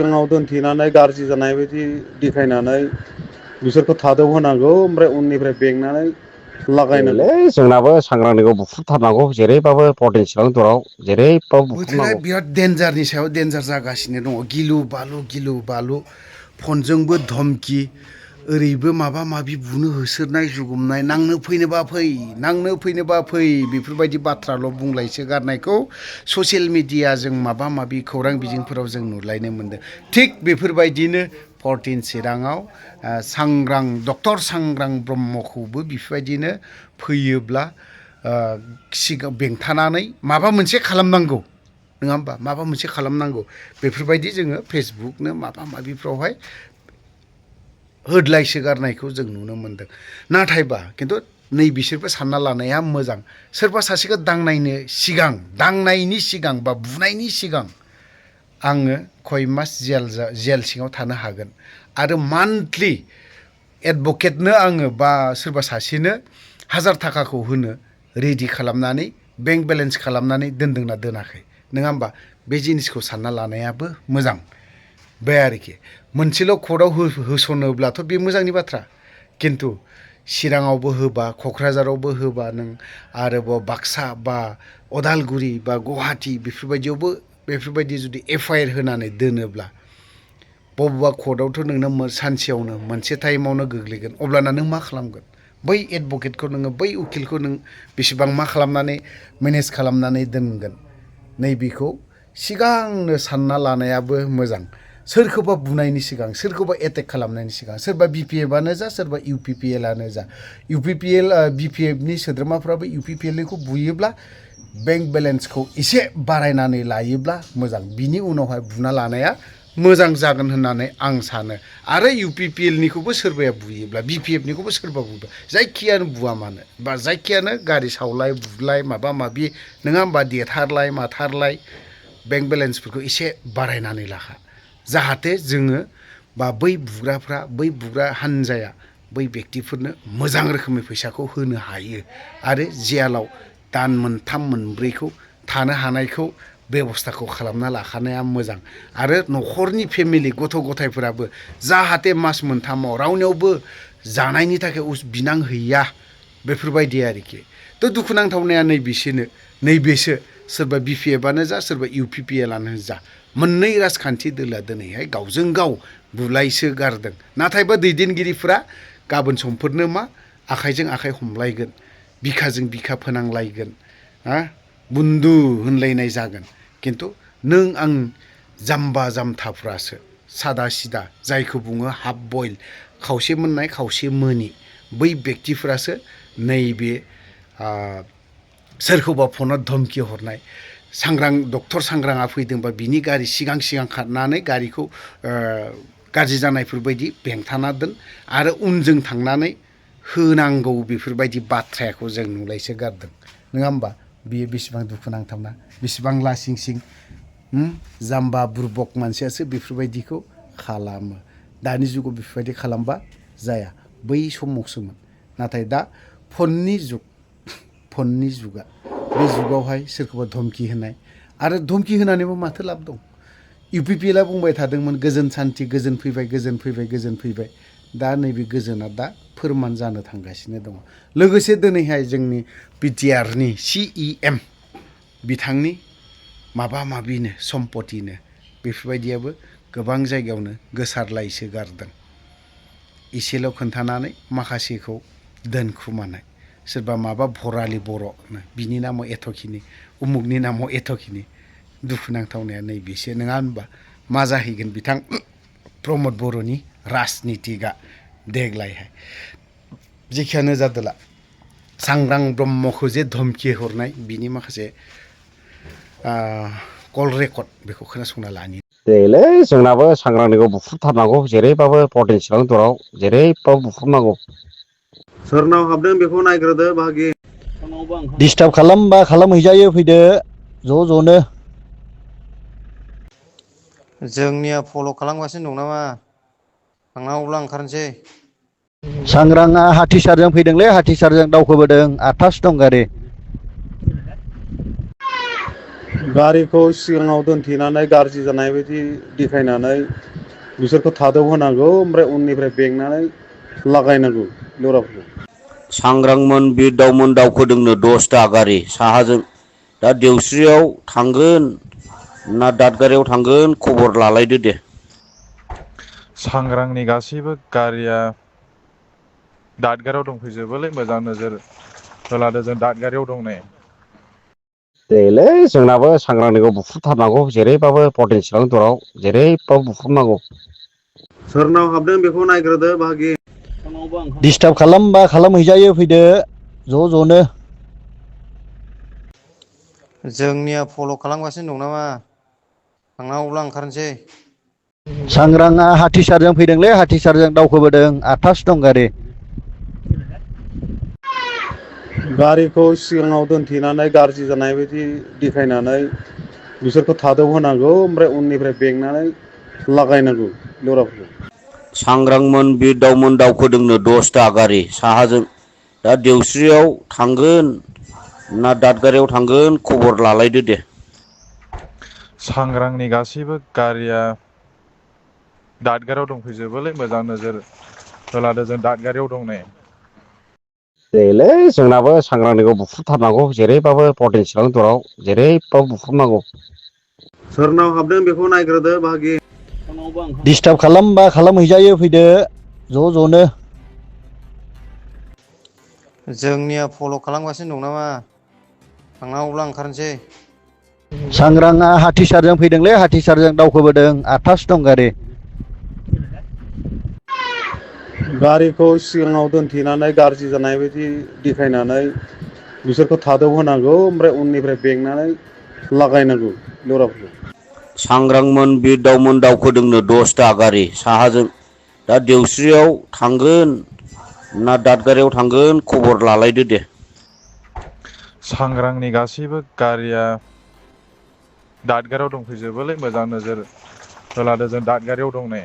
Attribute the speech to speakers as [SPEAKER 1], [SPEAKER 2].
[SPEAKER 1] सिगाङाव दोनथेनानै गाज्रि जानाय बायदि देखायनानै बिसोरखौ थादोब होनांगौ ओमफ्राय उननिफ्राय बेंनानै लागायनांगौ।
[SPEAKER 2] जोंनाबो सांग्रांथिखौ बुफ्रुथारनांगौ जेरैबाबो पर्टेल दराव जेरैबाबो
[SPEAKER 3] बोथोरा
[SPEAKER 2] बुफ्रुनांगौ।
[SPEAKER 3] बिराद देन्जारनि सायाव देन्जार जागासिनो दङ गिलु बालु फनजोंबो धमकि ओरैबो माबा माबि बुनो होसोनाय जुगुमनाय नांनो फैनोबा फै बेफोरबायदि बाथ्राल' बुंलायसो गारनायखौ ससियेल मिडियाजों माबा माबि खौरां बिजोंफोराव जों नुलायनो मोनदों। थिग बेफोरबायदिनो 14 चिराङाव डक्टर सांग्रां ब्रह्मखौबो बेफोरबायदिनो फैयोब्ला सिगां बेंथानानै माबा मोनसे खालामनांगौ नङा होमबा माबा मोनसे खालामनांगौ बेफोरबायदि जोङो फेसबुकनो माबा माबिफ्रावहाय होदलायसो गारनायखौ जों नुनो मोनदों। नाथायबा खिन्थु नै बिसोरबो सानना लानाया मोजां सोरबा सासेखौ दांनायनि सिगां बा बुनायनि सिगां आङो खय मास जेल सिङाव थानो हागोन आरो मान्थलि एडभकेटनो आङो बा सोरबा सासेनो 1000 थाखाखौ होनो रेडि खालामनानै बेंक बेलेन्स खालामनानै दोनदोंना दोनाखै नङा होमबा बे जिनिसखौ सानना लानायाबो मोजां बे आरोखि मोनसेल' कर्टआव होसनोब्लाथ' बे मोजांनि बाथ्रा खिन्थु चिराङावबो होबा क'क्राझारावबो होबा नों आरोबाव बाक्सा बा अदालगुरि बा गुवाहाटि बेफोरबायदियावबो बेफोरबायदि जुदि FIR होनानै दोनोब्ला बबेबा कर्टआवथ' नोंनो सानसेयावनो मोनसे टाइमावनो गोग्लैगोन अब्लाना नों मा खालामगोन बै एडभकेटखौ नोङो बै उकिलखौ नों बेसेबां मा खालामनानै मेनेज खालामनानै दोनगोन नैबेखौ सिगांनो सानना लानायाबो मोजां। सोरखौबा बुनायनि सिगां सोरखौबा एटेक खालामनायनि सिगां सोरबा BPFआनो जा सोरबा UPPLआनो जा BPFनि सोद्रोमाफ्राबो UPPLखौ बुयोब्ला बेंक बेलेन्सखौ एसे बारायनानै लायोब्ला मोजां बिनि उनावहाय बुना लानाया मोजां जागोन होननानै आं सानो आरो UPPLनिखौबो सोरबाया बुयोब्ला BPFनिखौबो सोरबा बुयोब्ला जायखियानो बुवा मानो बा जायखियानो गारि सावलाय बुलाय माबा माबि नङा होमबा देथारलाय माथारलाय बेंक बेलेन्सफोरखौ एसे बारायनानै लाखा जाहाथे जोङो बा बै बुग्रा हान्जाया बै बेक्तिफोरनो मोजां रोखोमै फैसाखौ होनो हायो आरो जेलाव दान 3-4खौ थानो हानायखौ बेबस्थाखौ खालामना लाखानाया मोजां आरो न'खरनि फेमिलि गथ' गथायफोराबो जाहाथे मास 3आव रावनियावबो जानायनि थाखाय बिनांहैया बेफोरबायदि आरोखि थ' दुखुनांथावनाया नैबेसो सोरबा BPFआनो जा सोरबा UPPLआनो जा मोननै राजखान्थि दोलोआ दिनैहाय गावजों गाव बुलायसो गारदों नाथायबा दैदेनगिरिफोरा गाबोन समफोरनो मा आखाइजों आखाइ हमलायगोन बिखाजों बिखा फोनांलायगोन बुन्दु होनलायनाय जागोन खिन्थु नों आं जाम्बा जाम्थाफ्रासो सादा सिदा जायखौ बुङो हाफ बयल खावसे मोननाय खावसे मोनि बै बेक्तिफ्रासो नैबे सोरखौबा फनाव धमकि हरनाय डक्टर सांग्राङा फैदोंबा बिनि गारि सिगां खारनानै गारिखौ गाज्रि जानायफोरबायदि बेंथाना दोन आरो उनजों थांनानै होनांगौ बेफोरबायदि बाथ्राखौ जों नुलायसो गारदों नङा होमबा बियो बेसेबां दुखुनांथावना बेसेबां लासिं सिं जाम्बा बुरबक मानसियासो बेफोरबायदिखौ खालामो दानि जुगाव बेफोरबायदि खालामबा जाया बै समावसोमोन नाथाय दा फननि जुगा बे जुगावहाय सोरखौबा धमकि होनाय आरो धमकि होनानैबो माथो लाब दं UPPLआ बुंबाय थादोंमोन गोजोन सान्थि गोजोन फैबाय दा नैबे गोजोना दा फोरमान जानो थांगासिनो दङ लोगोसे दिनैहाय जोंनि BTRनि CEM बिथांनि माबा माबिनो सम्पतिनो बेफोरबायदियाबो गोबां जायगायावनो गोसारलायसो गारदों एसेल' खोन्थानानै माखासेखौ दोनखुमानाय सोरबा माबा भरालि बर'नो बिनि नामाव एथ'खिनि उमुगनि नामाव एथ'खिनि दुखुनांथावनाया नैबेसो नङा होनबा मा जाहैगोन बिथां प्रमद बर'नि राजनितिकआ देग्लायहाय जेखियानो जादोला सांग्रां ब्रह्मखौ जे धमकि हरनाय बिनि माखासे कल रेकर्ड बेखौ खोनासंना लानि
[SPEAKER 2] देलै जोंनाबो सांग्रांथिखौ बुफ्रुथारनांगौ जेरैबाबो पर्टेल दराव जेरैबाबो बुफ्रुनांगौ।
[SPEAKER 1] सोरनाव हाबदों बेखौ नायग्रोदो बाहागि
[SPEAKER 4] डिस्टार्ब खालामबा खालामहैजायो फैदो ज'नो
[SPEAKER 5] जोंनिया फल' खालामगासिनो दं नामा थांनांगौब्ला ओंखारनोसै
[SPEAKER 4] सांग्राङा हाथिसारजों फैदोंलै हाथिसारजों दावखोबोदों 8थासो दं गारि
[SPEAKER 1] गारिखौ सिगाङाव दोनथेनानै गाज्रि जानाय बायदि देखायनानै बिसोरखौ थाद'होनांगौ ओमफ्राय उननिफ्राय बेंनानै लागायनांगौ लराफोरखौ।
[SPEAKER 2] सांग्रांमोन बिरदावमोन दावखोदोंनो 10ता गारि साहाजों दा देवस्रियाव थांगोन ना दादगारियाव थांगोन खबर लालायदो दे।
[SPEAKER 6] सांग्रांनि गासैबो गारिया दादगारियाव दंफैजोबोलै मोजां नोजोर होलादो जों दादगारियाव दं नै।
[SPEAKER 2] देलै जोंनाबो सांग्रांनिखौ बुफ्रुथारनांगौ जेरैबाबो पटेनसियेल दराव जेरैबाबो बुफ्रुनांगौ।
[SPEAKER 1] सोरनाव हाबदों बेखौ नायग्रोदो बाहागि।
[SPEAKER 4] डिस्टार्ब खालामबा खालामहैजायो फैदो ज' ज'नो।
[SPEAKER 5] जोंनिया फल' खालामगासिनो दं नामा? थांनांगौब्ला ओंखारनोसै।
[SPEAKER 4] सांग्रांआ हाथिसारजों फैदोंलै हाथिसारजों दावखोबोदों 8थासो दं गारि।
[SPEAKER 1] गारिखौ सिगाङाव दोनथेनानै गाज्रि जानाय बायदि देखायनानै बिसोरखौ थाद'होनांगौ ओमफ्राय उननिफ्राय बेंनानै लागायनांगौ लराफोरखौ।
[SPEAKER 2] सांग्रांमोन बिरदावमोन दावखोदोंनो 10ता गारि साहाजों दा देवस्रियाव थांगोन ना दादगारियाव थांगोन खबर लालायदो दे।
[SPEAKER 6] सांग्रांनि गासैबो गारिया दादगारियाव दंफैजोबोलै मोजां नोजोर होलादो जों दादगारियाव दं नै।
[SPEAKER 2] देलै जोंनाबो सांग्रांनिखौ बुफ्रुथारनांगौ जेरैबाबो पटेनसियेल दराव जेरैबाबो बुफ्रुनांगौ।
[SPEAKER 1] सोरनाव हाबदों बेखौ नायग्रोदो बाहागि।
[SPEAKER 4] डिस्टार्ब खालामबा खालामहैजायो फैदो ज' ज'नो।
[SPEAKER 5] जोंनिया फल' खालामगासिनो दं नामा? थांनांगौब्ला ओंखारनोसै।
[SPEAKER 4] सांग्रांआ हाथिसारजों फैदोंलै हाथिसारजों दावखोबोदों 8थासो दं गारि।
[SPEAKER 1] गारिखौ सिगाङाव दोनथेनानै गाज्रि जानाय बायदि देखायनानै बिसोरखौ थाद'होनांगौ ओमफ्राय उननिफ्राय बेंनानै लागायनांगौ लराफोरखौ।
[SPEAKER 2] सांग्रांमोन बिरदावमोन दावखोदोंनो 10ता गारि साहाजों दा देवस्रियाव थांगोन ना दादगारियाव थांगोन खबर लालायदो दे।
[SPEAKER 6] सांग्रांनि गासैबो गारिया दादगारियाव दंफैजोबोलै मोजां नोजोर होलादो जों दादगारियाव दं नै।